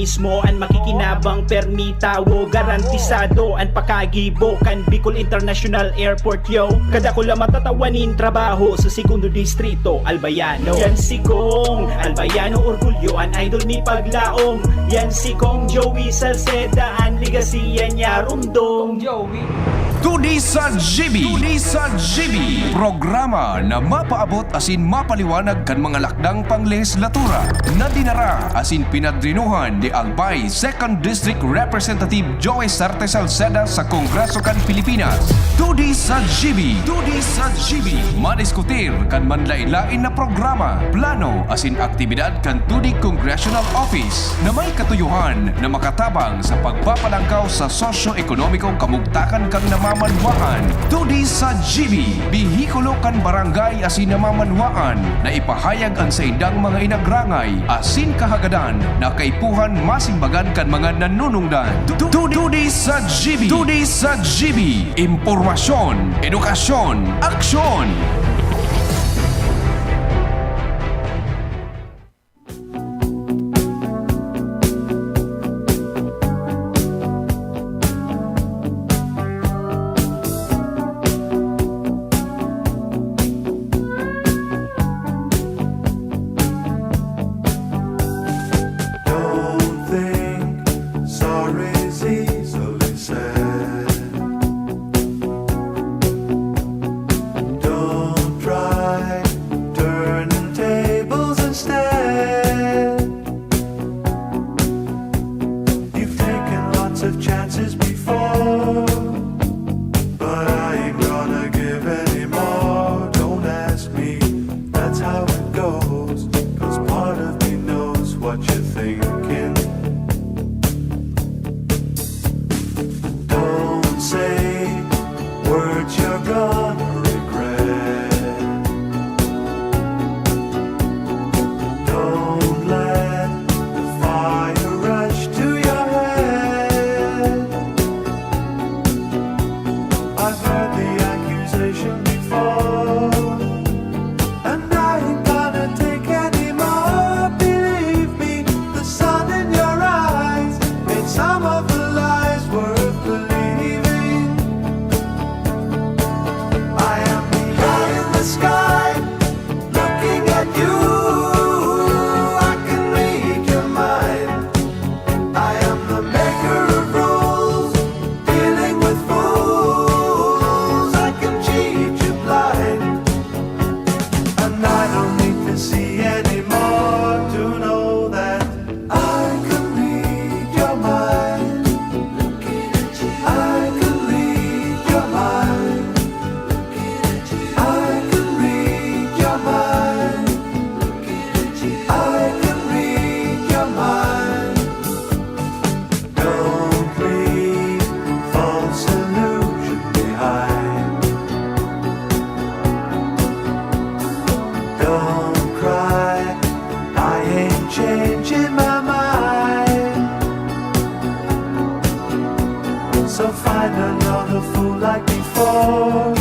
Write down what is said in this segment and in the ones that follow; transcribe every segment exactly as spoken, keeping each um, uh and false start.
Mismo an makikinabang, permi tawo, garantisado an pakagibo kan Bicol International Airport, yo. Kadakula matatawan nin trabaho sa segundo distrito, Albayano. Yan si Kong Albayano, orgulyo an idol mi paglaom. Yan si Kong Joey Salceda, an legacy yan niya rumdom. Joey. Tudi sa G B. Tudi sa G B. Programa na mapaabot asin mapaliwanag kan mga lakdang panglehislatura na dinara asin pinadrinuhan ni Albay Second District Representative Joey Sarte Salceda sa Kongreso kan Pilipinas. Tudi sa G B. Tudi sa G B. Madiskutir kan manlain-lain na programa, plano asin aktibidad kan Tudi Congressional Office na may katuyohan na makatabang sa pagpapalangkaw sa sosyo-ekonomikong kamugtakan kan namamanwaan. Tudi sa G B, behikulo kan barangay asin namamanwaan na ipahayag an saindang mga inagrangay asin kahagadan na kaipuhan masimbagan kan mga nanunungdan. Tu-, tu-, Tudi sa G B. Tudi sa G B. Impormasyon, edukasyon, aksyon. Don't think sorry's easily said. Don't try turning tables instead. You've taken lots of chances before, but I ain't gonna give any more. Don't ask me, that's how it goes. 'Cause part of me knows what you're thinking. Don't say words you're gonna regret. Don't let the fire rush to your head. I've heard the accusation before, and I ain't gonna take any more. Believe me, the sun in your eyes made some of the lies worth believing. I am the eye in the sky, looking at you. I can read your mind. I am the maker of rules, dealing with fools. I can cheat you blind, and I don't need to see any more to know that I can read your mind. I can read your mind. I can read your mind. I can read your mind. Don't leave false illusion behind. Don't cry, I ain't changing my mind. So find another fool like before.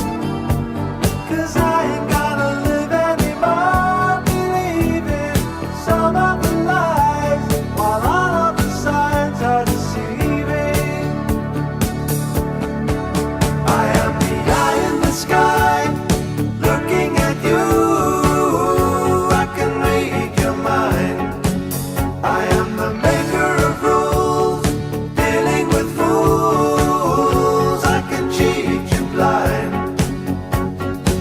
'Cause I ain't gonna live anymore believing some of the lies, while all of the signs are deceiving. I am the eye in the sky, looking at you. I can read your mind. I am the maker of rules, dealing with fools. I can cheat you blind,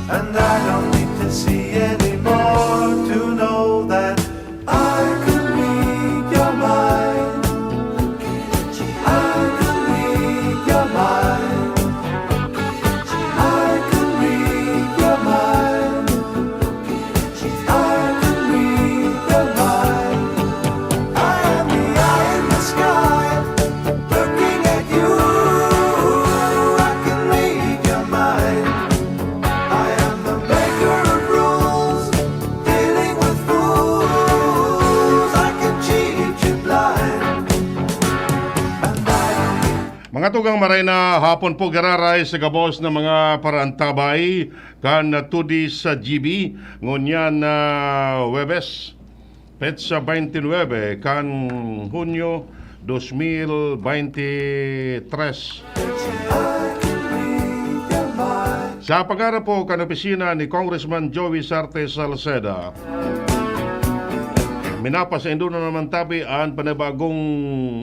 and I don't need to see any more to know that I can read your mind. I can read your mind. I can read your mind. I can read your mind. I am the eye in the sky, looking at you. I can read your mind. I am the maker of rules, dealing with fools. I can cheat you blind. And I don't need Mga tugang, maray na hapon po giraray sa gabos na mga paraantabay kan Tudi sa G B, ngunyan na Huwebes, Petsa twenty-nine kan Hunyo dos mil veintitrés. Sa pagharap po kan opisina ni Congressman Joey Sarte Salceda, minapasaindo na naman tabi an panibagong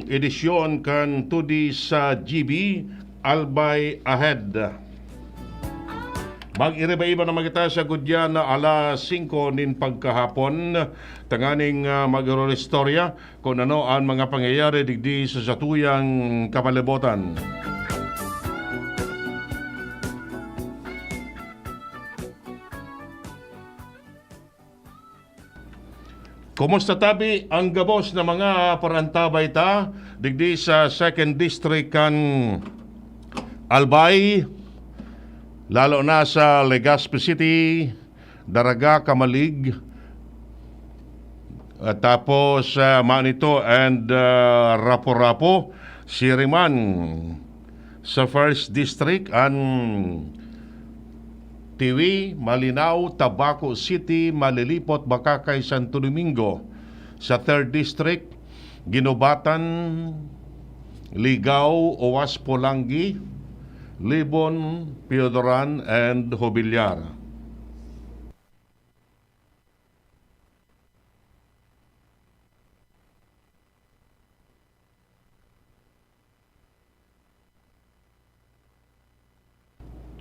edisyon kan Todi sa G B, Albay Ahead. Mag-iriba-iba na magita sa gudyan na alas singko nin pagkahapon, tanganing, ah, mag-iroristorya kun ano an mga pangyayari digdi sa satuyang kapalibotan. Kumusta tabi ang gabos na mga parantabay ta digdi sa Second District kan Albay, lalo na sa Legazpi City, Daraga, Camalig, at tapos, ah, Manito and, ah, Rapu-Rapu, siring man sa First District, an Tiwi, Malinao, Tabaco City, Malilipot, Bacacay, Santo Domingo. Sa Third District, Guinobatan, Ligao, Oas, Polangui, Libon, Piodoran, and Jobillar.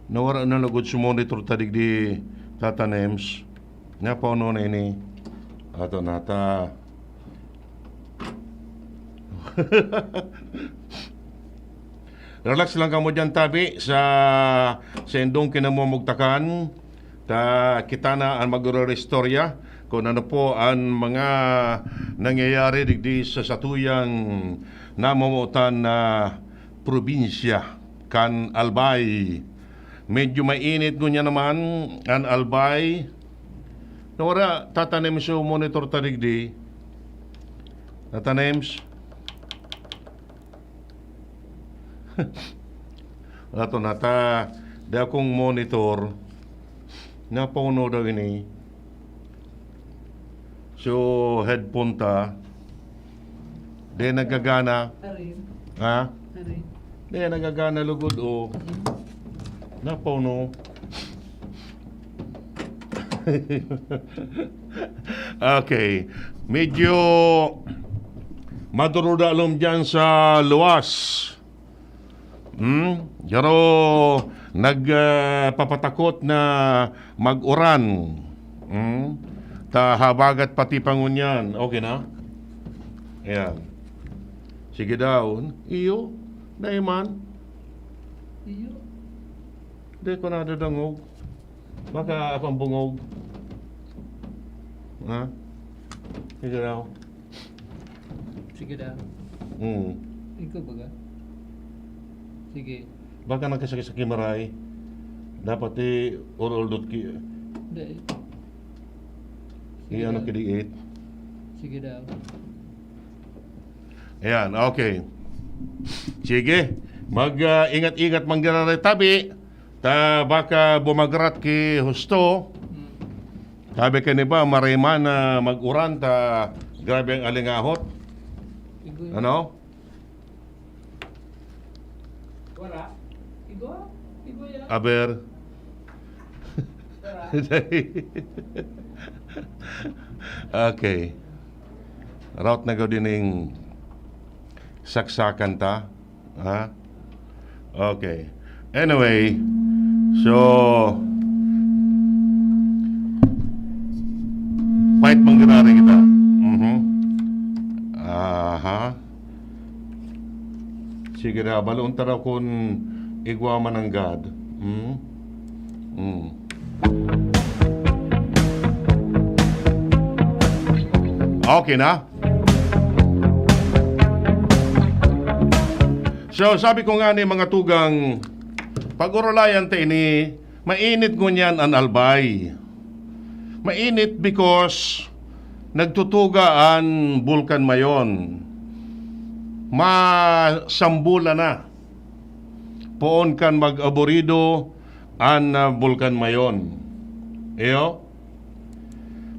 Nawara na lugod sa monitor ta digdi, Tata Nems. Napauno na ini. Ato na ta. Relax lang kamo diyan, tabi, sa, sa indong kinamumugtakan. Ta kita na an magre-restorya kun ano po an mga nangyayari digdi sa satuyang namomotan na probinsya kan Albay. Medyo mainit ngunyan naman an Albay. Nawara, Tata Nems, so monitor ta digdi. Tata Nems. Ato na ta, di akong monitor. Napauno daw ini. So, headphone ta. Di nagagana. Arin. Ha? Arin. Di nagagana lugod, oh. Napauno. Okay. Medyo madurudalom dyan sa luwas. Hmm? Pero nag, ah, papatakot na mag-uran. Hmm? Ta habagat pati pa ngunyan. Okay na? Ayan. Sige daw. Iyo, dai man. Iyo. Di ko nadadangog. Baka akong bungog. Ha? Sige daw. Sige daw. Hmm. Ikaw baga? Sige. Baka nagkasakit-sakit maray. Dapat i-ur-urdot ki-, Hindi. Sige i-ano daw. Kidiit. Sige daw. Ayan, okay. Sige. Mag, ah, ingat-ingat manggiraretabi. Ta baka bumagrat ki husto. Hmm. Sabi ka ni ba, maray man na mag-uran ta grabe ang alingahot. Igo yun. Ano? Wala. Igo? Igo yan. Aber. Wala. Okay. Route na gud ining saksakan ta. Ha? Okay. Anyway, so, fight manggirari kita. Mhm. Aha. Sige na, baloon ta daw kun igwa man ang God. Hmm? Hmm. Okay na? So, sabi ko nga ni mga tugang, pag-urulayan ta ini, mainit ngunyan an Albay. Mainit because nagtutuga an Bulkan Mayon. Masambulan na. Poon kan mag-aburido an, ah, Bulkan Mayon. Iyo?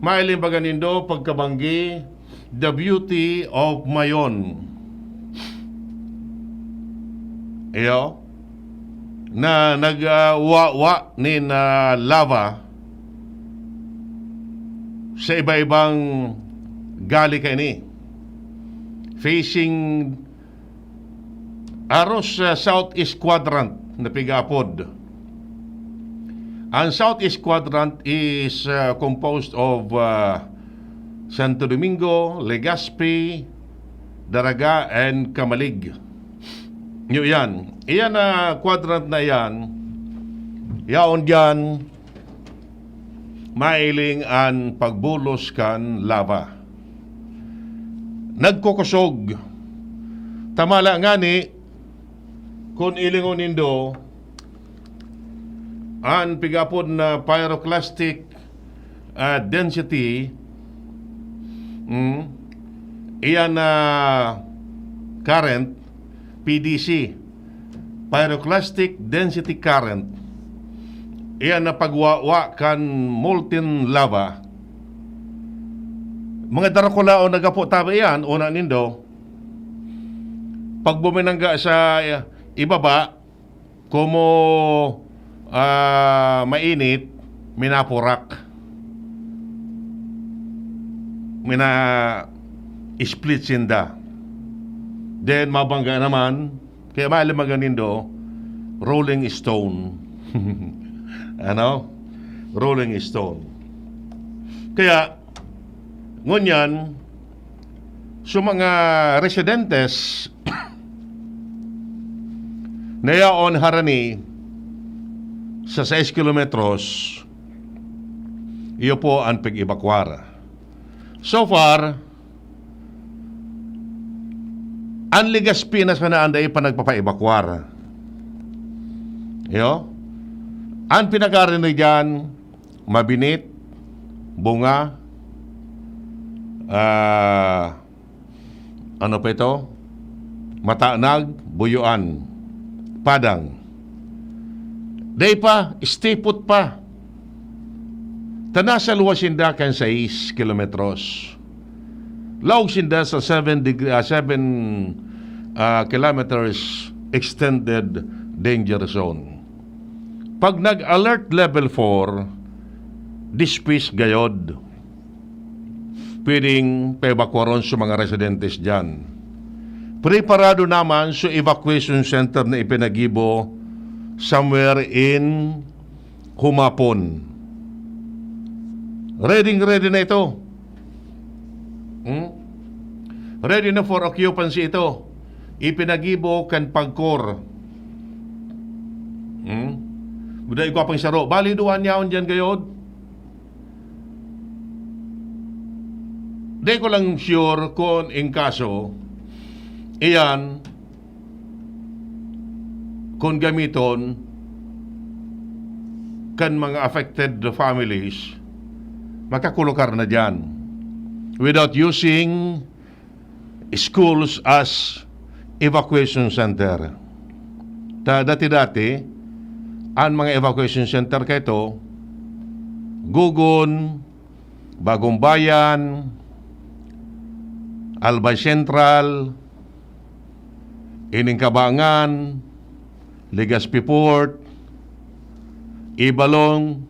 Mahiling baga nindo pagkabanggi, the beauty of Mayon. Iyo, na nagwawa nin ah, lava sa iba-ibang gali kaini, facing aros sa southeast quadrant na pig-aapod. Ang southeast quadrant is uh, composed of uh, Santo Domingo, Legazpi, Daraga, and Camalig. Nyo yan. Iyan na quadrant na yan, yaon diyan mailing an pagbulos kan lava. Nagkukosog. Tamala ngani, kun ilingon nindo, an pigapod na pyroclastic ah, density, mm, iyan na current, P D C, pyroclastic density current, iyan na pagwawa kan molten lava. Mga darakulaon nagapo tabi iyan, una nindo, pag buminangga sa ibaba, komo ah, mainit, minapurak. Mina-split sinda. Then, mabangga naman, kaya maalimagan nindo, Rolling Stone. Ano? Rolling Stone. Kaya, ngunyan, so mga residentes na yaon harani sa sais kilometros, iyo po ang pag-evakuar. So far, ang Legazpi na sana ang dai pa nagpapa-evakuar. Iyo? Ang pinagkarinig dyan, Mabinit, Bunga, ah, ano pa ito? Matanag, Buyuan, Padang. Dai pa, stipot pa. Ta nasa luwas sinda kan sais kilometros. Laog sinda sa seven degree, ah, seven, ah, kilometers extended danger zone. Pag nag-alert level four, dispis gayod. Pwedeng paebakwaron sa mga residentes diyan. Preparado naman sa evacuation center na ipinagibo somewhere in humapon. Ready, ready na ito. Hmm? Ready na for occupancy ito. Ipinagibo kan pagkor. Hmm? Buday ko pang saro. Bali, duwa niyaon dyan gayod. Di ko lang sure kung in kaso, iyan, kung gamiton kan mga affected families, makakulukar na dyan without using schools as evacuation center. Ta dati-dati, ang mga evacuation center kaito, Gugon, Bagong Bayan, Albay Central, Ining Kabangan, Legazpi Port, Ibalong,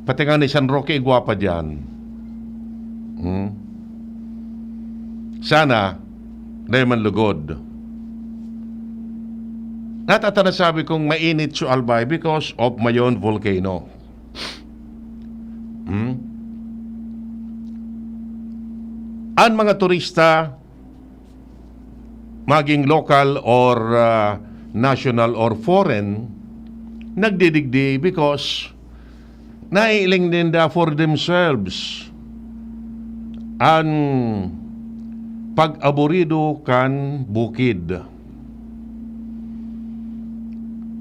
pati nga ni San Roque igwa pa diyan. Hmm? Sana, dai man lugod. Natata na sabi kong mainit sa Albay because of Mayon volcano. Hmm? Ang mga turista, maging local or ah, national or foreign, nagdidigdi because naiiling ninda for themselves an pag-aburido kan bukid.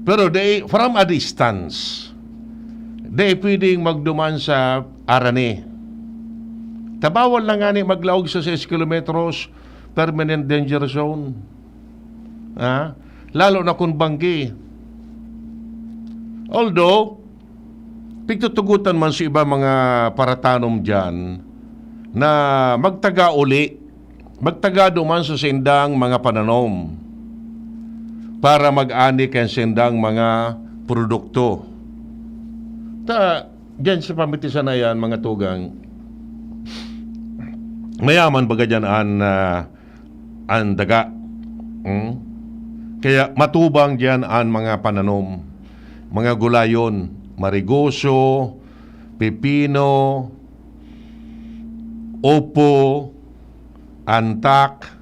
Pero they, from a distance, they pwedeng magduman sa arani. Ta bawal na ngani maglaog sa sais kilometros permanent danger zone. Ha? Lalo na kung banggi. Although, Pigtutugotan man sa iba mga paratanom diyan na magtaga uli, magtaga duman sa sindang mga pananom para mag-ani kan sindang mga produkto. Ta, diyan sa pamitisan na yan, mga tugang, mayaman baga diyan an, ah, an daga. Hmm? Kaya matubang diyan an mga pananom, mga gulayon, marigoso, pipino, upo, antak,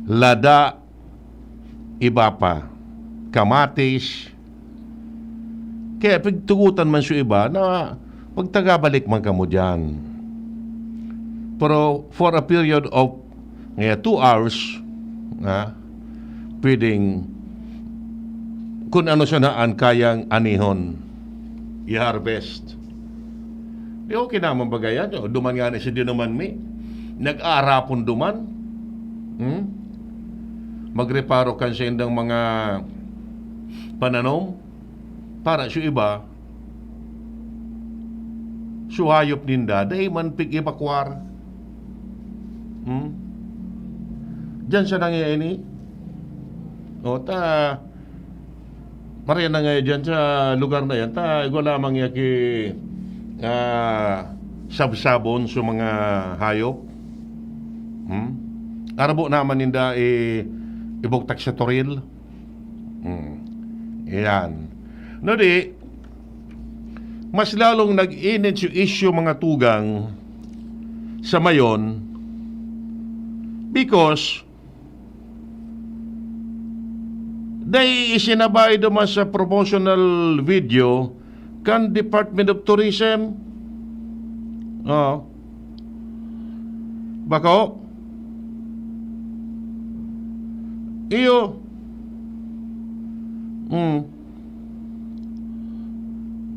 lada, iba pa, kamatis. Kaya pigtugotan man sa iba na magtagabalik man kamo diyan. Pero for a period of, ngaya, two hours, ha, pwedeng kung ano sana an kayang anihon, i-harvest. Di okay naman baga yan. O, duman nga na si Dinuman mi. Nag-aarapon duman. Hmm? Magreparo kan saindang mga pananom. Para sa iba, so hayop ninda, dai man pig-evacuar. Hmm? Diyan siya nangyayari. O, ta, Maray na nga diyan sa lugar na yan, ta igwa lamang ya ki, ah, sabsabon sa mga hayop. Hmm? Arabo naman ninda i-, ibugtak sa toril. Hmm. Yan. No di, mas lalong nag-init yung issue, mga tugang, sa Mayon, because dai isinabay duman sa promotional video kan Department of Tourism. Oh. Bako? Iyo. Hmm.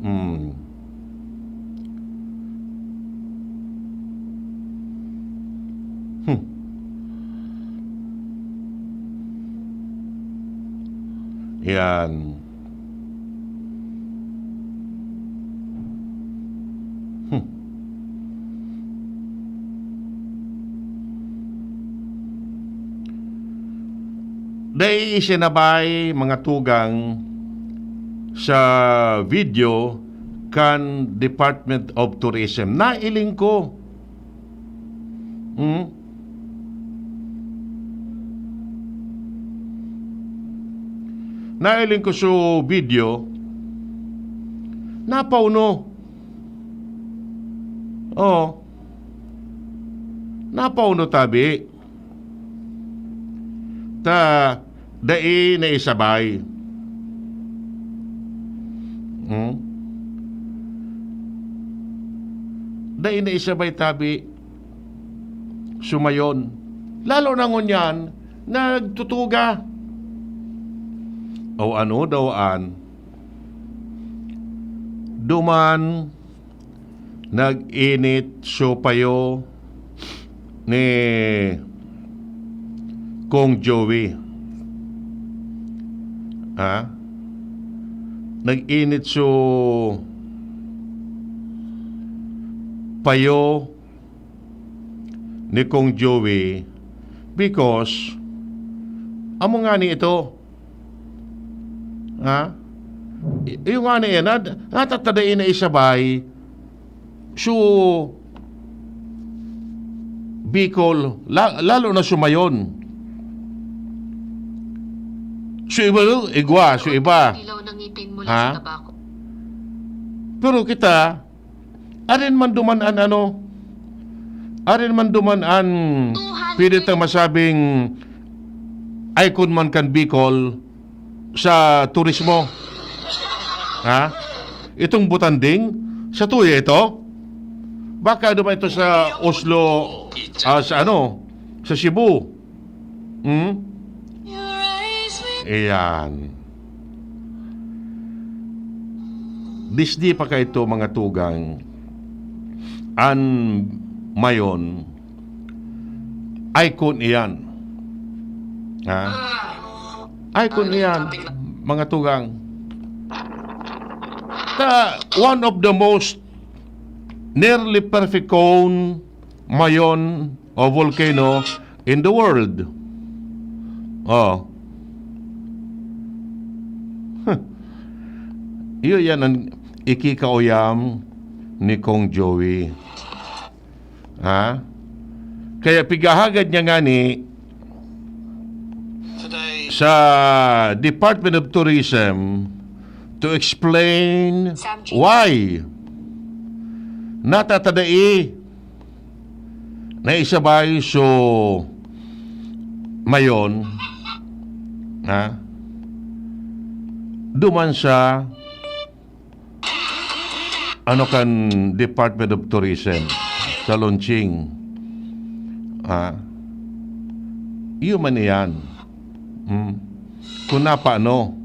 Hmm. Hmm. Yan. Hmm. Dai isinabay, mga tugang, sa video kan Department of Tourism. Nailing ko. Hmm? Nailing ko sa video, napauno. Oo. Napauno tabi. Ta dai naisabay. Hmm? Dai naisabay tabi sa Mayon. Lalo na ngunyan, nagtutuga. O ano daw an duman nag-init so payo ni Kong Joey. Ha? Nag-init so payo ni Kong Joey because amo nga ni ito. Ha? I-, yung nga na yan, nat-, natatadai na isabay, so, Bicol, la-, lalo na sa Mayon. So, iba, igwa, so, iba. Ilaw ng ngipin mula Ha? sa tabako. Pero kita, arin man duman an ano, arin man duman an pwede tang masabing icon man kan Bicol sa turismo. Ha? Itong butanding, sa tuya ito? Baka duman ito sa Oslo, ah, sa ano, sa Cebu. Hmm? Iyan. Disdi pa kaito, mga tugang, an Mayon, icon iyan. Ha? Icon iyan, mga tugang. Ta, one of the most nearly perfect cone, mayon o volcano in the world. Oh. Iyo yan ang ikikauyam ni Kong Joey. Ha? Kaya pigahagad niya ngani sa Department of Tourism to explain why natatadai na isabay so mayon, ha? Duman sa ano kan Department of Tourism sa launching. Ah, iyo man iyan. Hmm. Kung napaano.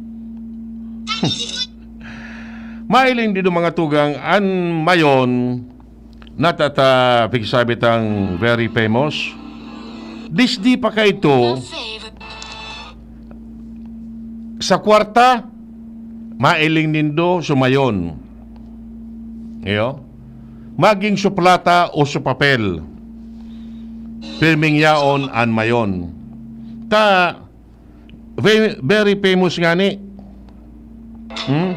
Mailing din mga tugang an mayon natata pigsabi tang very famous. Disdi pa kaito sa kwarta, mailing nindo sumayon. Iyo? Maging su plata o su papel, pirming yaon an mayon. Ta, ve-, very famous ngani. Hmm?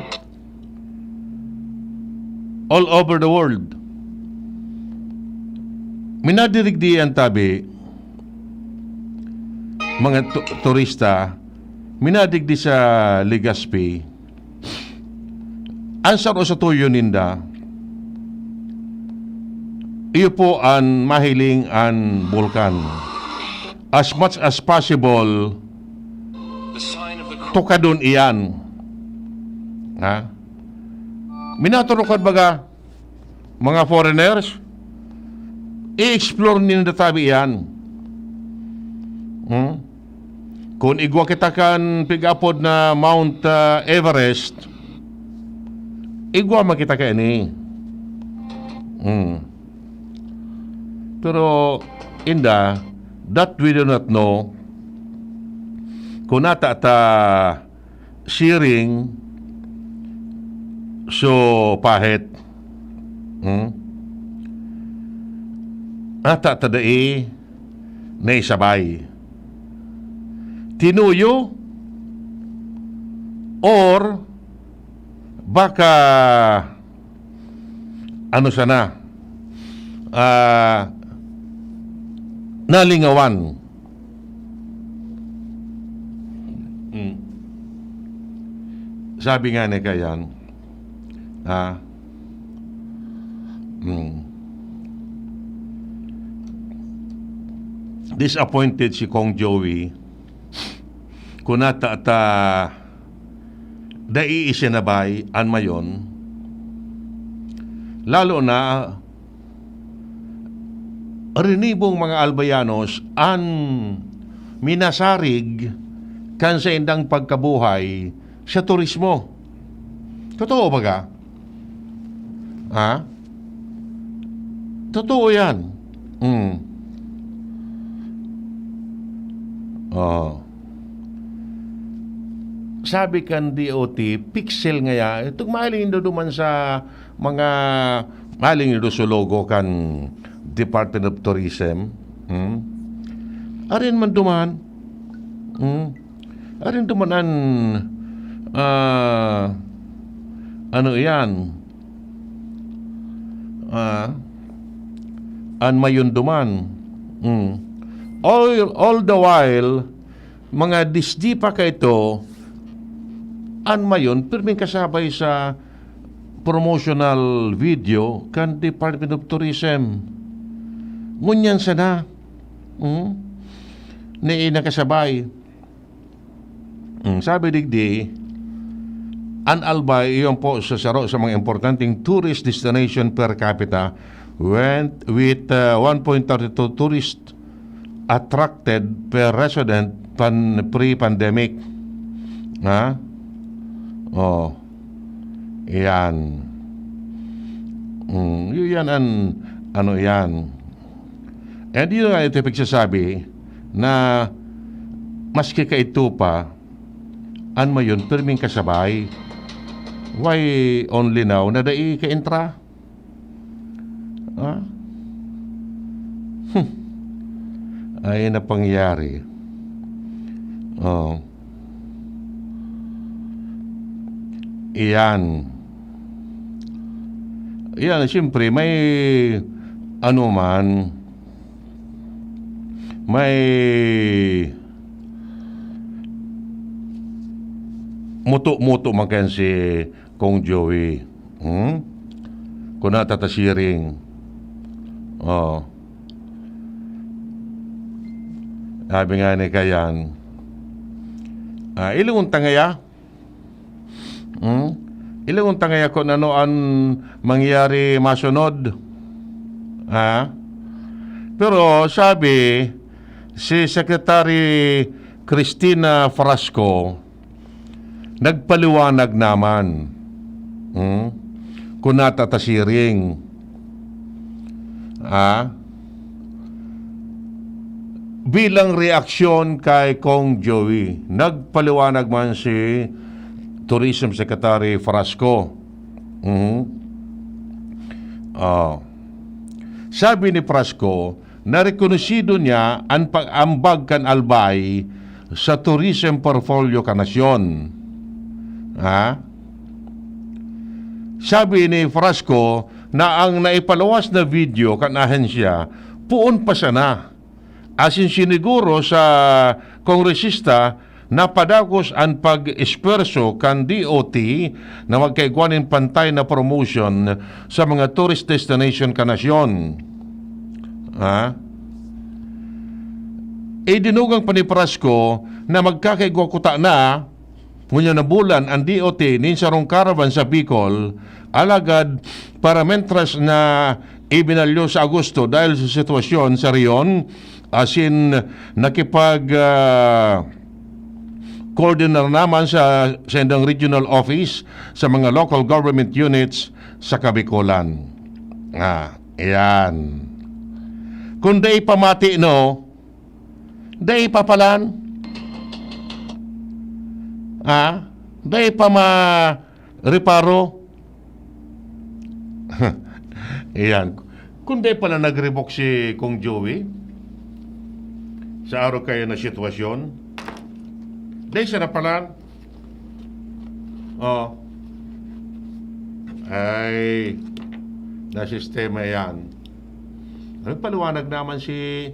All over the world. Minadirigdi an tabi, mga tu-, turista, minadigdi sa Legazpi, an saro sa tuyo ninda, iyo po an mahiling an bulkan. As much as possible, tukadon iyan. Ha? Minaturukad baga, mga foreigners, i-explore ninda tabi iyan. Hmm? Kung igwa kita kan pig-apod na Mount, ah, Everest, igwa man kita kaini. Hmm. Pero, inda, that we do not know, kung nata ta siring so pahit. Hmm? Ata ta dai naisabay. Tinuyo or baka ano sana, ah, nalingawan. Hmm. Sabi nga ni kayan, ah, hmm, disappointed si Kong Joey kung nata ta dai isinabay an mayon, lalo na rinibong mga Albayanos an minasarig kan saindang pagkabuhay sa turismo. Totoo baga? Ha? Totoo yan. Mm. Oh. Sabi kan D O T, pixel ngaya. Itong mahiling nindo duman sa mga, mahiling nindo sa logo kan Department of Tourism. Hmm? Arin man duman. Hmm? Arin duman an, ah, ano iyan? Ah, an mayon duman. Hmm. All, all the while, mga disdi pa kaito, an mayon, pirming kasabay sa promotional video kan Department of Tourism. Ngunyan sana, hmm, na nakasabay. Hmm, sabi digdi, an Albay, iyon po sa saro sa mga importanteng tourist destination per capita, went with, uh, one point thirty two tourist attracted per resident pan-, pre-pandemic. Ha? Oh. Iyan. Mm, yun yan an, ano yan. And yun nga ito pagsasabi na maski kaito pa, an mayon pirming kasabay. Why only now na dai ka-entra? Ha? Hmm. Ay, na pangyari. Oh. Iyan. Iyan, siyempre, may ano man, may muto-muto man kayan si Kong Joey. Hmm? Kung natatasiring. Oh. Sabi nga ni Kayan, ah, ilingon ta ngaya? Hmm? Ilingon ta ngaya kung ano an mangyari masunod? Ha? Pero sabi, si Secretary Christina Frasco, nagpaliwanag naman. Hmm? Kung natatasiring. Ah? Bilang reaksyon kay Kong Joey, nagpaliwanag man si Tourism Secretary Frasco. Mhm. Ah. Sabi ni Frasco, narekonosido niya an pag-ambag kan Albay sa tourism portfolio kan nasyon. Ha? Sabi ni Frasco na ang naipaluwas na video kan ahensya poon pa sana. Asin siniguro sa kongresista na padagos an pag-espuwerso kan D O T na magkaigwa nin pantay na promotion sa mga tourist destination kan nasyon. Ha? Idinugang pa ni Frasco na magkakaigwa kuta na ngunyan na bulan an D O T nin sarong caravan sa Bicol, alagad para mentras na ibinalyo sa Agosto dahil sa sitwasyon sa rehiyon, asin nakipag, ah, coordinar naman sa sendang regional office sa mga local government units sa Kabikolan. Ah, iyan. Kung dai pa mati, no? Dai pa palan? Ah? Dai pa ma-reparo? Iyan. Kung dai pala nag-revoke si Kong Joey sa araw kaya na sitwasyon, dai siya napalan. Oh. Ay, na sistema yan. Nagpaliwanag naman si,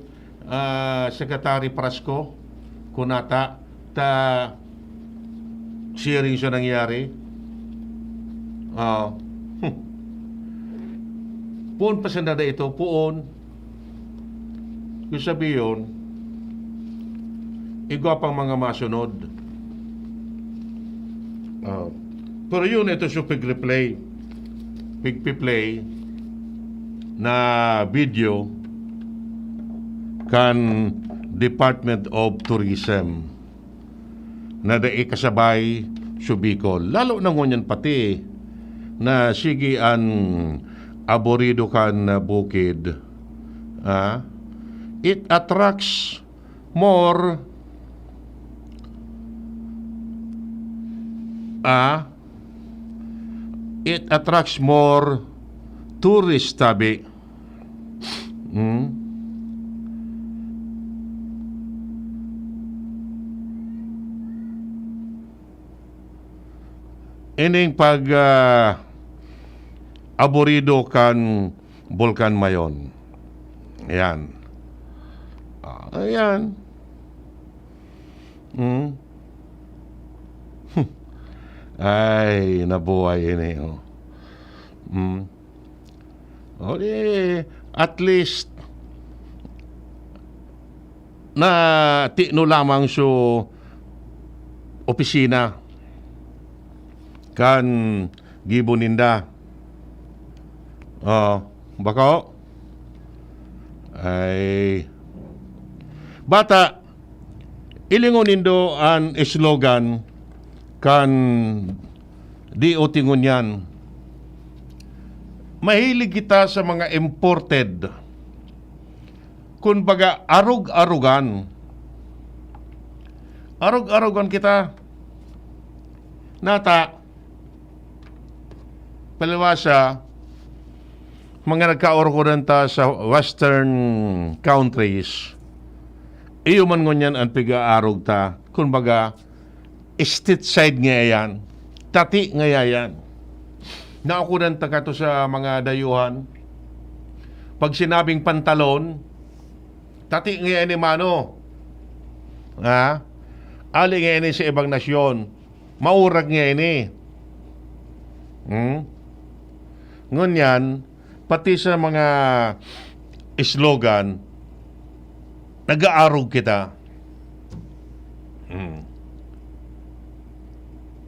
ah, Secretary Frasco, kunata, ta siring sa nangyari. Ah, poon pa siya na ito, poon. Yung sabi yun, igwa pang mga masunod. Ah, pero yun, ito sa pig-replay, pigpi-play na video kan Department of Tourism na dai kasabay sa Bicol. Lalo na ngunyan pati na sige an aborido kan bukid. Ah, it attracts more, ah, it attracts more tourists, tabi. Hmm? Ining pag, ah, aborido kan Bulkan Mayon. Ayan. Ah, ayan. Hmm. Ay, nabuhay ini, oh. Hmm. O, di, at least, na tino lamang so opisina kan gibo ninda. Oh, bako? Ay. Bata, ilingon nindo an slogan kan D O T ngunyan. Mahilig kita sa mga imported. Kumbaga, arog-arogan. Arog-arogan kita. Nata, Palawasa, mga nagkaorokodan ta sa western countries, iyo man ngunyan an pig-aarog ta. Kumbaga, stateside nga yan. Tati nga yan. Naokodan ta kato sa mga dayuhan. Pag sinabing pantalon, tati nga yan ni mano. Ha? Ali nga yan sa ibang nasyon. Maurag nga ini. Hmm? Ngunyan, pati sa mga slogan, nag-aarog kita. Hmm.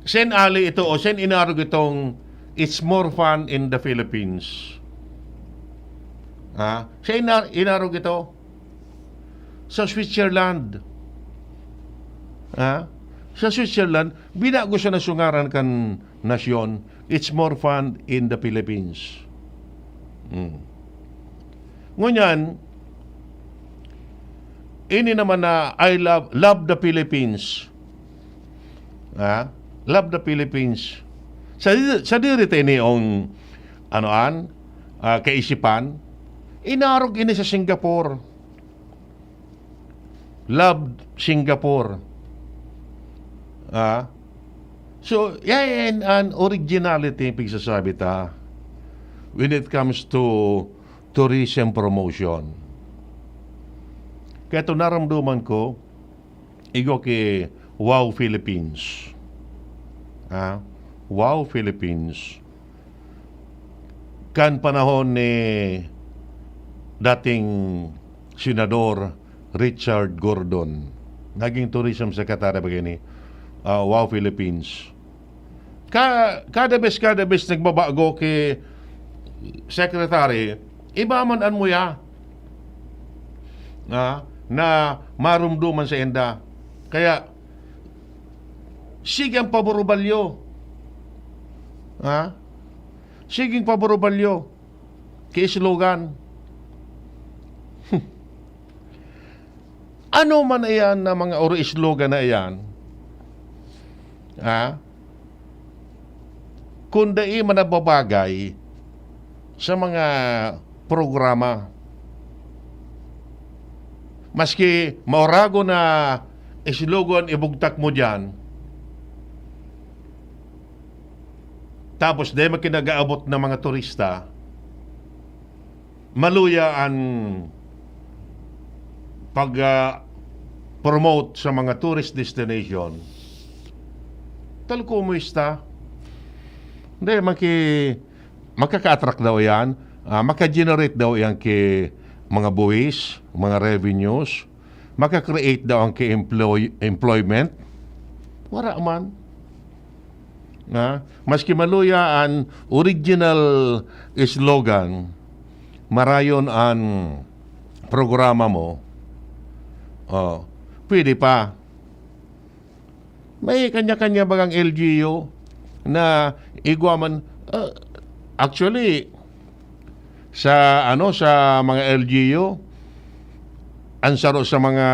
Sen ali ito o sen inarog itong "It's more fun in the Philippines"? Ha? Sen ina-, inarog ito sa Switzerland. Ha? Sa Switzerland, binago siya na sungaran kan nasyon, "It's more fun in the Philippines." Hmm. Ngunyan, ini naman na "I love, love the Philippines." Ha? "Love the Philippines." Sa, sa diri ta ini ang, ano an, ah, kaisipan, inarog ini sa Singapore. "Love Singapore." Ah? So, yan an originality pigsasabi ta when it comes to tourism promotion. Kaya ito naramdaman ko, igwa ki Wow Philippines. Ah? Wow Philippines. Kan panahon ni dating Senador Richard Gordon, naging tourism secretary pa ini, ah, Wow Philippines. Ka-, kada bes, kada bes nagbabago ki secretary, iba man an muya, ah, na marumduman sa inda. Kaya, sige ang paborobalyo. Ha? Sige ang paborobalyo ki slogan. Ano man iyan na mga oro slogan na iyan, ha? Kung dai man nababagay sa mga programa. Maski maurago na slogan ibugtak mo diyan, tapos dai man ki nag-aabot na mga turista, maluya an pag, ah, promote sa mga tourist destination. Tal kumusta? Hindi, maki-, makaka-attract daw yan. Ah, maka-generate daw yan ki mga buwis, mga revenues. Maka-create daw ang ki employ-, employment. Wala man. Na, maski maluya an original slogan, marayon an programa mo, oh, pwede pa. May kanya-kanya bagang L G U na igwa man, ah, actually, sa, ano, sa mga L G U, ang saro sa mga,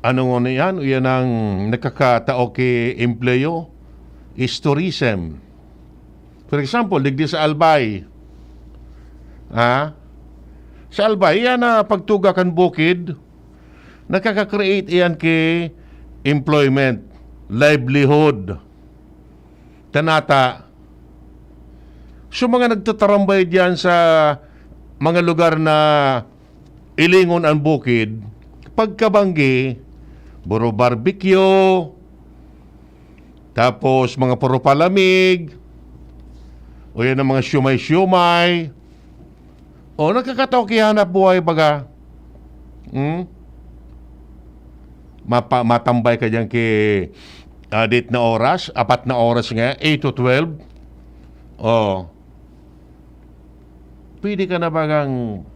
ano, ano yan, yan ang nakakatao ki empleyo, is tourism. For example, digdi sa Albay. Ha? Sa Albay, yan na pagtuga kan bukid, nakaka-create iyan ki employment, livelihood. Tanata. So, mga nagtatarambay diyan sa mga lugar na ilingon an bukid, pagkabanggi, buro barbecue, tapos mga puro palamig, o yan ang mga siomay-siomay. O, nakakatao ki hanap buhay baga. Hmm? Mapa-, matambay ka diyan ki, ah, date na oras, apat na oras nga, eight to twelve. O. Pwede ka na bagang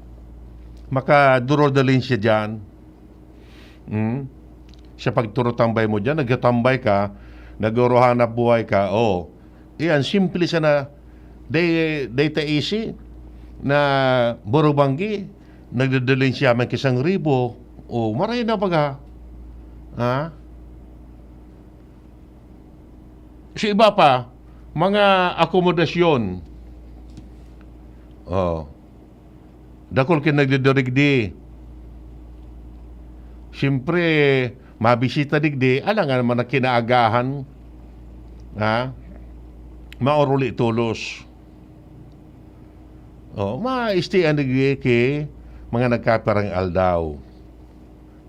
makaduror-dalin siya diyan. Hmm? Sa pagturotambay mo diyan, nagtatambay ka, nag-orohanap buhay ka, o. Iyan, simple sana. Day, day ta easy na burubanggi, nagdadalin siya man kisang ribo, o, maray na baga. Ha? Sa iba pa, Mga akomodasyon. Oh. Dakul kin nagdidirigdi. Siyempre, mabisita digdi, alangan man na kinaagahan, ha? Maoruli tolos. Oh, maistian digdi ki mga nagkapirang aldaw.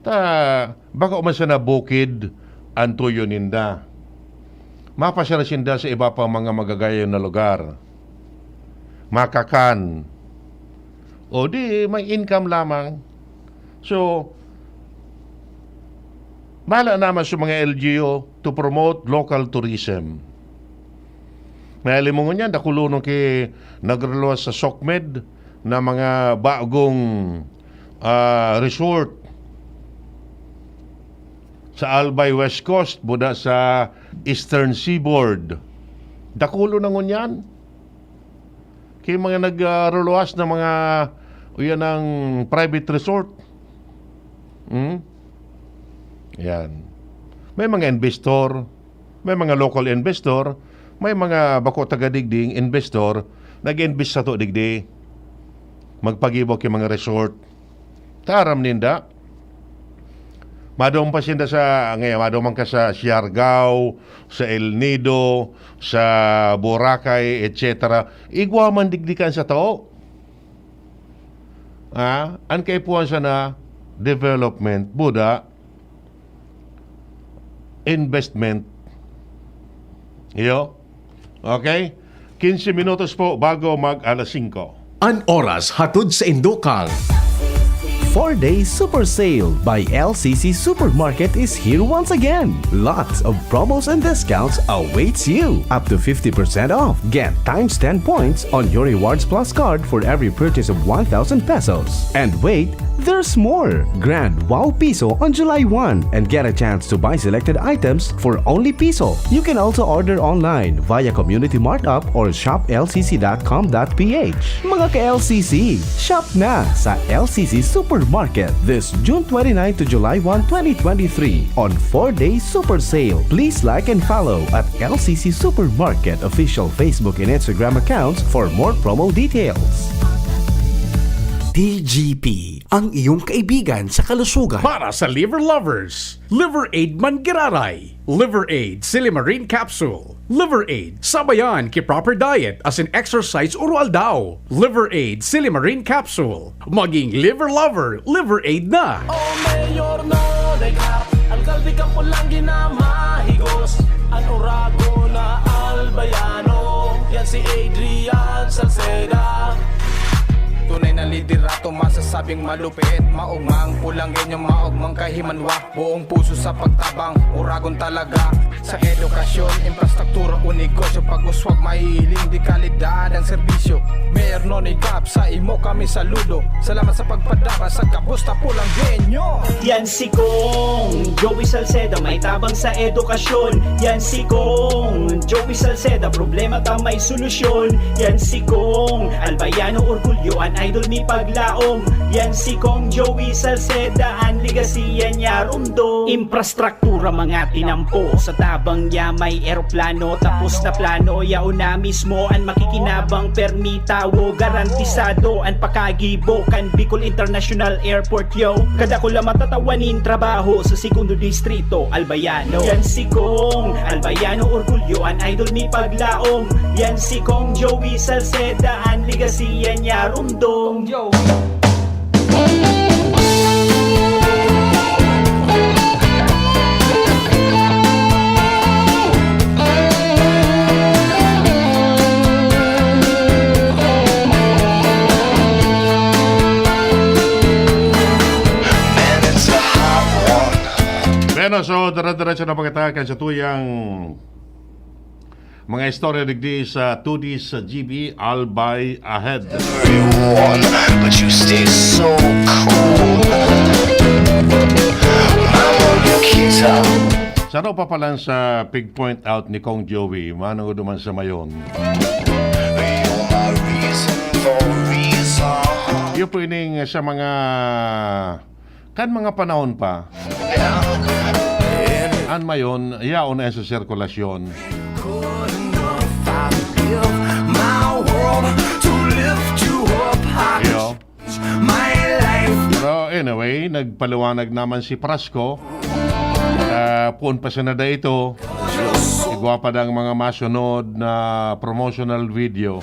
Ta, bako man sana bukid an tuyo ninda. Mapasyal sinda sa iba pang mga magagayon na lugar. Makakan. O di, may income lamang. So, bahala naman sa mga L G U to promote local tourism. May alimungon yan, dakulonon ki nagreluwas sa SOCMED na mga bagong, ah, resort sa Albay West Coast, buda sa Eastern Seaboard. Dakulo na ngunyan. Kay mga nag, ah, ruluwas na mga, uyan ang private resort. Hmm? Yan. May mga investor, may mga local investor, may mga bako taga digding investor, nag-invest sato digdi. Magpagibo ki mga resort. Taram ninda. Madong pa sinda sa, ngayon, madong man ka sa Siargao, sa El Nido, sa Boracay, et cetera. Igwa man digdi kan sa tao. Ah, an kaipuhan sana, development, buda, investment. Iyo? Okay? Quince minutos po bago mag alas singko. An oras hatod sa indo kang Four-Day Super Sale by L C C Supermarket is here once again. Lots of promos and discounts awaits you. Up to fifty percent off. Get times ten points on your Rewards Plus card for every purchase of one thousand pesos. And wait, there's more! Grand Wow Piso on July one and get a chance to buy selected items for only piso. You can also order online via Community Mart app or shop L C C dot com dot P H. Mga ka-L C C, shop na sa L C C Supermarket this June twenty-nine to July one, twenty twenty-three on four-day super sale. Please like and follow at L C C Supermarket official Facebook and Instagram accounts for more promo details. T G P, ang iyong kaibigan sa kalusugan. Para sa liver lovers, Liver Aid man giraray. Liver Aid Silimarin Capsule. Liver Aid, sabayan ki proper diet asin exercise oro-aldaw. Liver Aid Silimarin Capsule. Maging liver lover, Liver Aid na. O Mayor Nonay Cap, alkalde kan Polangui na mahigos, an Oragon na Albayano, yan si Adrian Salceda. Tunay na liderato, masasabing malupit, maogmang Polanggueño, maogmang kahimanwa. Buong puso sa pagtabang, Oragon talaga. Sa edukasyon, infrastruktura o negosyo, pag-uswag, mahihiling de kalidad ang serbisyo. Mayor Nonay Cap, sa imo kami saludo. Salamat sa pagpadara sa gabos na Polanggueño. Yan si Cong Joey Salceda, may tabang sa edukasyon. Yan si Cong Joey Salceda, problema ta may solusyon. Yan si Cong Albayano, orgulyo an idol mi paglaom. Yan si Cong Joey Salceda, an legacy yan niya rumdom. Infrastruktura mga tinampo, sa tabang niya may eroplano. Tapos na plano, yaon na mismo an makikinabang. Permi tawo, garantisado an pakagibo kan Bicol International Airport, yo. Kadakula matatawan nin trabaho sa Segundo Distrito, Albayano. Yan si Cong Albayano, orgulyo an idol mi paglaom. Yan si Cong Joey Salceda, an legacy yan niya rumdom. Bueno, so, dire-diretso na pagkatakan sa tuyang mga istorya digdi sa Today's G B, Albay Ahead. Everyone, but you stay so cool. Mama Lukita. Sa ano pa palan sa pig-point out ni Cong Joey, manong duman sa mayon? You're my reason for reason. Iyo po ining sa mga Kan mga panahon pa, an mayon, yaon na sa sirkulasyon. Anyway, nagpaliwanag naman si Prasco. Ah, poon pa sana dai ito. Igwa pa dang mga masunod na promotional video.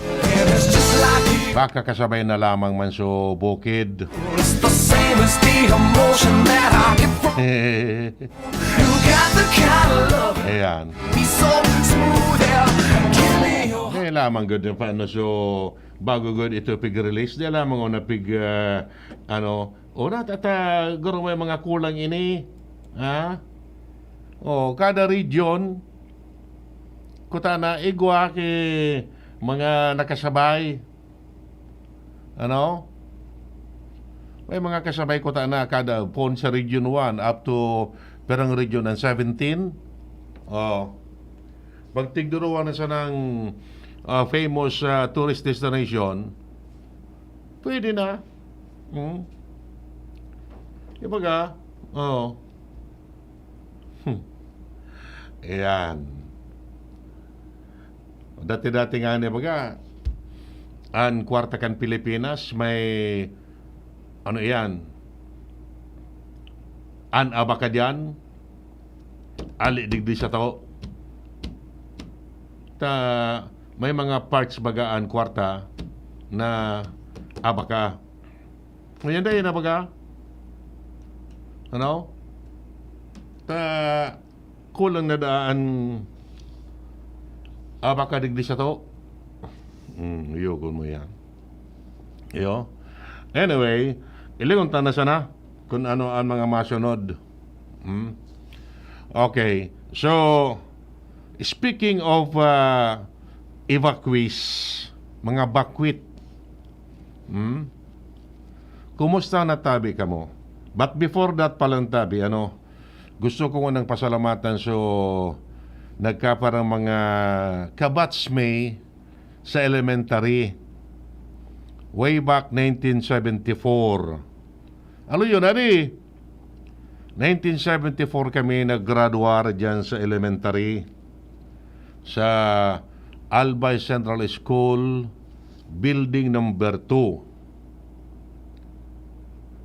Baka kasabay na lamang man so bukid. It's the same as the emotion that I get from you. Got the kind of love Ayan. be so smooth, yeah. Give me your Dai lamang gud yung paano so bago gud ito pig-release. Dai lamang una pig ah, ano, una tata guro may mga kulang ini. Ha? Oh, kada region kuta na igwa ki mga nakasabay. Ano? May mga kasabay kuta na kada poon sa Region one up to perang region ang seventeen. Oh. Pag tigduruwa na sa nang ah, famous ah, tourist destination, pwede na. Hmm? Kumbaga, oh. Hmm. Ayan. Dati-dati nga ni baga, an kwarta kan Pilipinas may ano iyan? An abaka diyan, ali digdi sa tao. Ta may mga parts baga an kwarta na abaka. Ngayon dahil na baga, ano? Ta kulang na daan abaka digdi sa to. Hmm, yugon mo yan. Iyo. Anyway, ilingon ta na sana kung ano ang mga masunod. Hmm? Okay. So, speaking of uh, evacuees, mga bakwit, hmm? Kumusta na tabi kamo? But before that palang tabi, ano, gusto ko nang pasalamatan so nagkaparang mga kabatch me sa elementary way back nineteen seventy-four. Ano yun, ani? nineteen seventy-four kami naggraduar dyan sa elementary sa Albay Central School, building number two.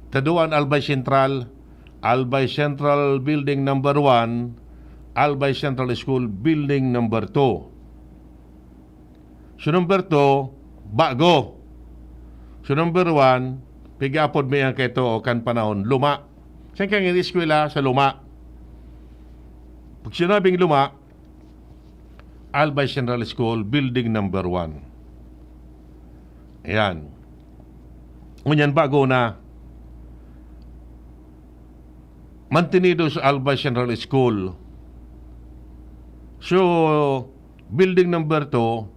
Taduan Albay Central, Albay Central Building number one, Albay Central School Building number two. So number two, bago. So number one, pigapod mi ang kaito o kan panahon, luma. Saan kang eskwela sa luma? Pag sinabing luma, Albay Central School, building number one. Ayan. Ngunyan, bago na. Mantenido sa Albay Central School. So, building number two,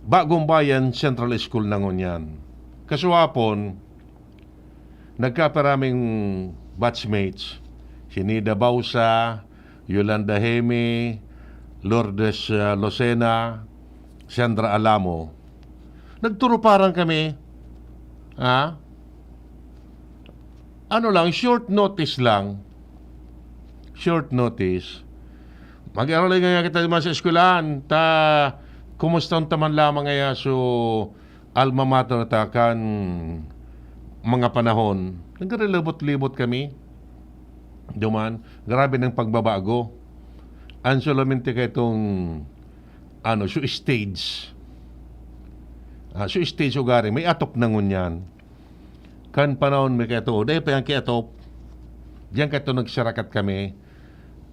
Bagong Bayan Central School na ngunyan. Kasuhapon, nagkaparaming batchmates. Si Nida Bausa, Yolanda Hemi, Lourdes ah, Lucena, Sandra Alamo. Nagturuparan kami. Ha? Ano lang, short notice lang. Short notice. Mag-aral nga kita man sa eskwelahan. Ta, kumusta ta man lamang ngaya so alma mater ta kan mga panahon. Nagre-libot-libot kami. Duman, grabe ng pagbabago. Ang solamente ka itong ano, so stage. Ah, so stage ugari, may atop na ngunyan. Kan panahon mi kaito, dai pa yan kiatop. Diyan kaito nagsarakat kami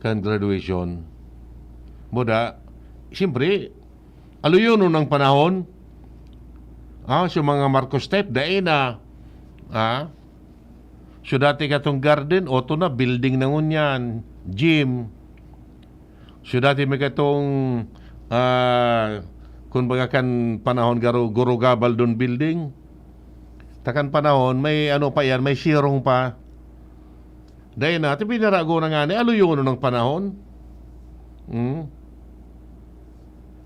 kan graduation. Buda, siyempre, aluyonon ang panahon. Ah, so mga Marcos type, dai na. Ah, so dati katong garden, oto na, building na ngunyan, gym. So dati may katong, ah, kung baga kan panahon garo, Gurugabaldon Building. Takan panahon, may ano pa yan, may sirong pa. Dahil na, ito pinarago na nga ni, aluyonon ng panahon. Hmm?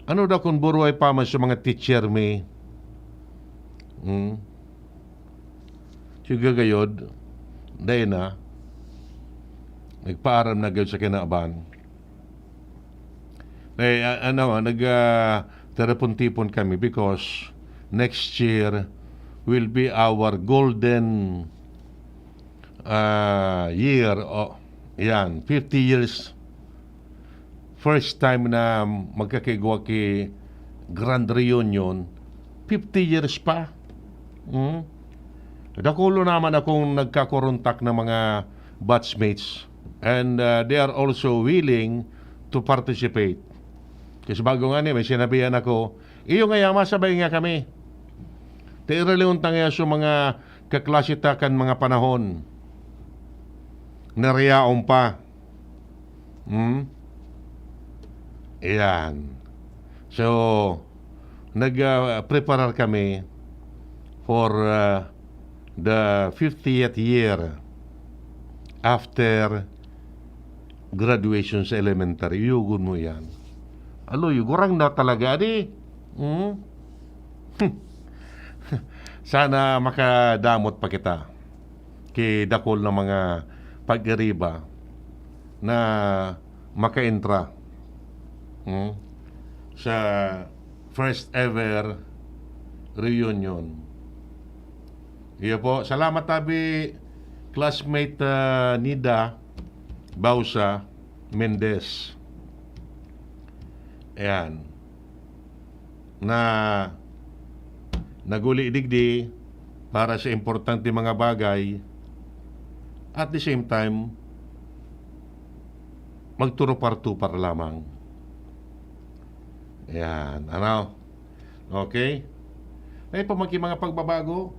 Ano daw kung buruay pa man sa mga teacher mi? Hmm? Sige gayod, dahil na, nagpaaram na gayod sa kinaban. Eh, a- ano, nag ah, terapon-tipon kami because next year will be our golden ah, year, o, yan, fifty years. First time na magkakaigwa ki grand reunion, fifty years pa. Hmm? Dakulo naman akong nagkakuruntak na mga batchmates, and, ah, they are also willing to participate. Kasi bago nga ni, may sinabihan ako, "Iyo nga, Yama, sabay nga kami." Ti iralion ta nga sa mga kaklase ta kan mga panahon na rayaon pa. Hmm? Ayan. So, nag, ah, preparar kami for, ah, the fiftieth year after graduation sa elementary. Yugon mo yan. Aloy, gurang na talaga, di? Hmm? Sana makadamot pa kita ki dakul na mga pag-iriba na makaentra, hmm, sa first ever reunion. Iyo po. Salamat, tabi, classmate, ah, Nida Bausa Mendez. Ayan. Na naguli digdi para sa importante mga bagay, at the same time, magturupar-tupar lamang. Ayan, ano? Okay? May pa man ki mga pagbabago?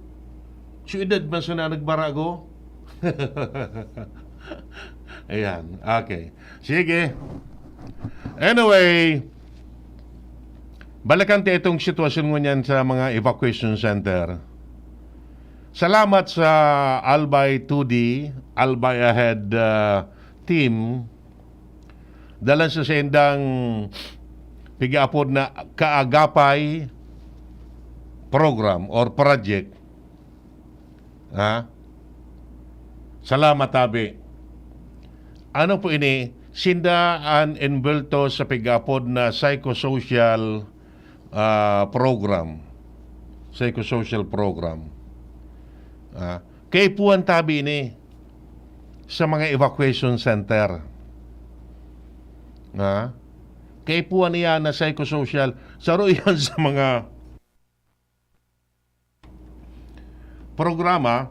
Syudad man sana nagbarago? Ayan, okay. Sige. Anyway, balikan ta itong sitwasyon ngunyan sa mga evacuation center. Salamat sa Albay two D, Albay Ahead, ah, team. Dalan sa saindang pigaapod na kaagapay program or project. Ha? Salamat, tabi. Ano po ini? Sinda an envuelto sa pigaapod na psychosocial, ah, program. Psychosocial program. Ah, kaipuhan, tabi, ini sa mga evacuation center. Ha? Kaipuhan niya na psychosocial. Saro iyan sa mga programa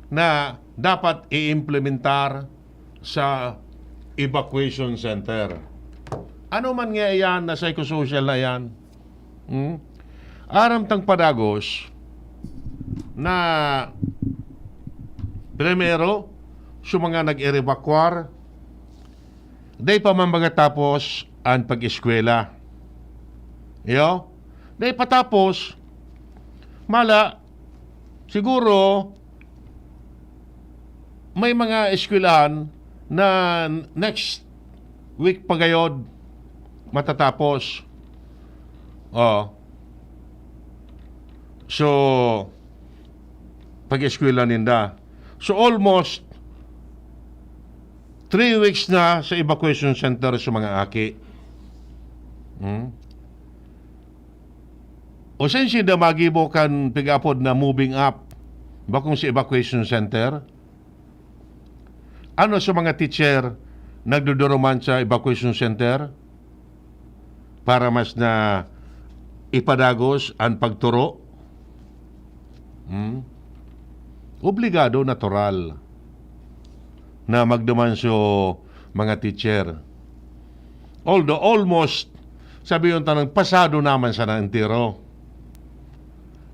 na dapat i-implementar sa evacuation center. Ano man nga iyan na psychosocial na iyan? Hmm? Aram tang padagos na primero, sa mga nag-erevakwar, dai pa man magatapos an pag-eskwela. Iyo? Dai pa tapos. Mala, siguro, may mga eskwelahan na next week pa gayod matatapos. Oh. So, pag-eskwela ninda. So, almost three weeks na sa evacuation center sa mga aki. Hmm? O saan sinda magibo kan pig-apod na moving up? Bakong sa evacuation center? Ano sa mga teacher nagduduruman sa evacuation center para mas na ipadagos an pagturo? Hmm? Obligado, natural na magduman so mga teacher. Although almost, sabi yung tanong, pasado naman sana entero.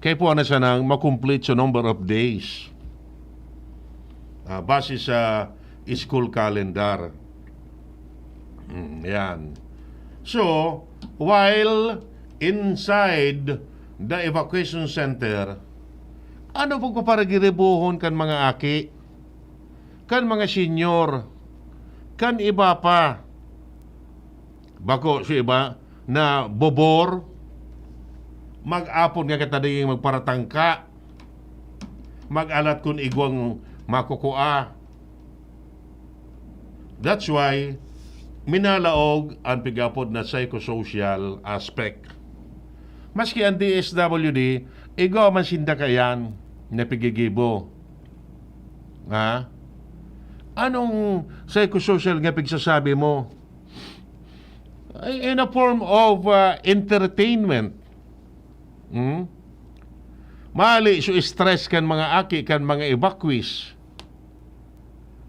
Kaya po na sanang makomplete sa number of days. Ah, base sa school calendar. Mm, yan. So, while inside the evacuation center, ano pong paparagiribuhon kan mga aki, kan mga senior, kan iba pa? Bako sa iba na bobor, mag-apon nga kita diging magparatangka, mag-alat kun igwang makukua. That's why minalaog ang pigapod na psychosocial aspect. Maski ang D S W D, igwa man sinda kayan na pigigibo. Ha? Anong psychosocial nga pigsasabi mo? Ay, in a form of, ah, entertainment. Hmm? Mali, so stress kan mga aki, kan mga evacuees.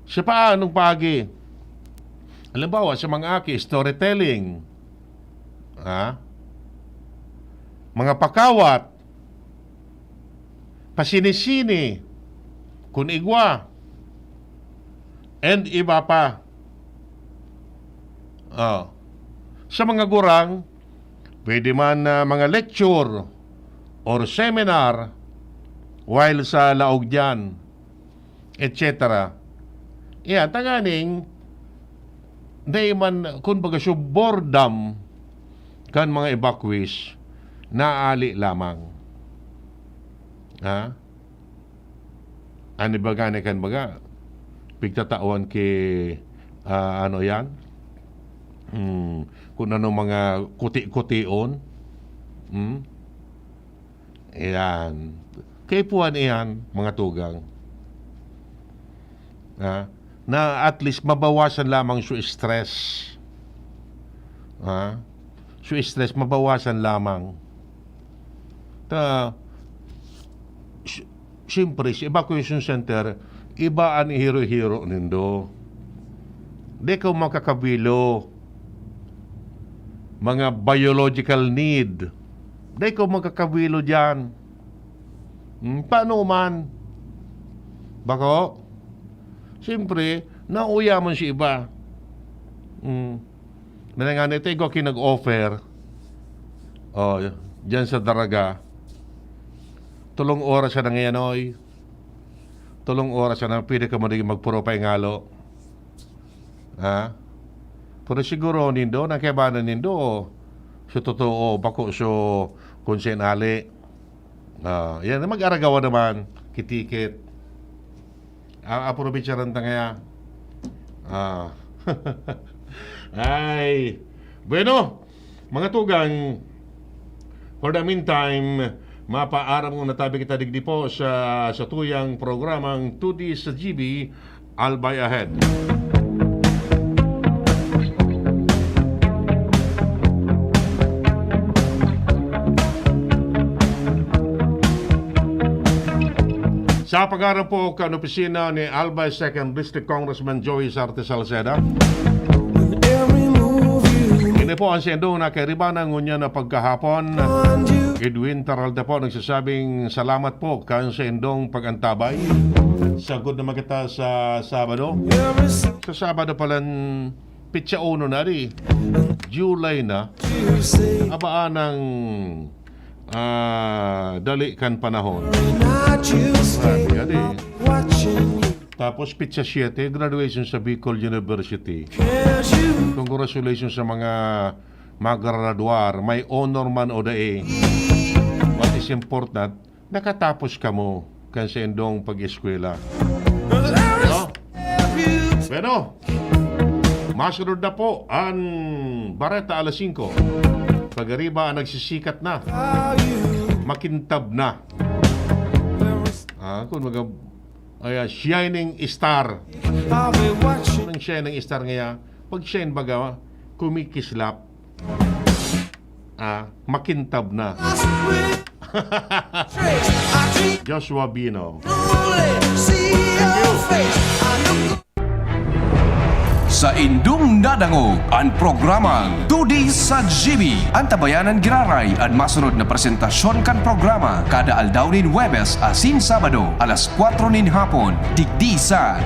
Sa paanong pagi? Halimbawa, sa mga aki, storytelling. Ha? Mga pakawat, pasinisini, kun igwa, and iba pa. Oh. Sa mga gurang, pwede man na mga lecture or seminar while sa laog diyan, et cetera. Iyan, tanganing, dai man, kun baga, so boredom kan mga evacuees, naali lamang. Ha? Ano baga ni kan baga? Pigtatawan ki, ah, ano yan? Hmm, kung ano mga kuti-kution. Hmm? Ayan. Kaipuhan iyan, mga tugang. Ha? Na at least mabawasan lamang so stress. Ha? So stress, mabawasan lamang. Ta, si-, siyempre, sa evacuation center, iba an hiro-hiro nindo. Di ka makakabilo. Mga biological need. Di ka makakabilo diyan. Hmm, paano man? Bako? Siyempre, nauya man si iba. Hmm. Nanangan ito, igwa ki nag-offer. Oh, diyan sa Daraga. Tulong oras siya na ngayon, oy. Tulong oras siya na pwede ka mo magpuro pa ingalo. Ha? Pero siguro nindo, nakaibanan nindo, sa totoo, bako so, kung sinali. Ah, yan, mag-aragawa naman, kitikit. Ah, aprobecharan ta kaya. Ah. Ay. Bueno, mga tugang, for the meantime, mapaaram muna tabi kita digdi po sa, sa tuyang programang Todi sa G B, Albay Ahead. Sa pangaran po kan opisina ni Albay Second District Congressman Joey Sarte Salceda, ini po ang sendong na kairibanan ngunyan na pagkahapon. Edwin Taralta po nagsasabing salamat po kan sendong pag-antabay. Sagod naman kita sa Sabado. Sa Sabado palan, pitsa uno na di. July na. Abaan ang, ah, dali kan panahon. Grabe, adi. Tapos pitsa siyete, graduation sa Bicol University. Congratulations sa mga magradwar, may honor man o dai. What is important, nakatapos kamo kan saindong pag-eskwela. No? Bueno, masunod na po ang Bareta alas singko. Pag-ariba ang nagsisikat na. Makintab na. Ah, kung mag-, ay, ah, shining star. Ang shining star nga, pag shine baga, kumikislap. Ah, makintab na. Joshua Bino. Saindong nadangog an programang Todi sa G B. An tabayanan giraray an masunod na presentasyon kan programa kada aldaw nin Huwebes asin Sabado, alas kwatro nin hapon, digdi sa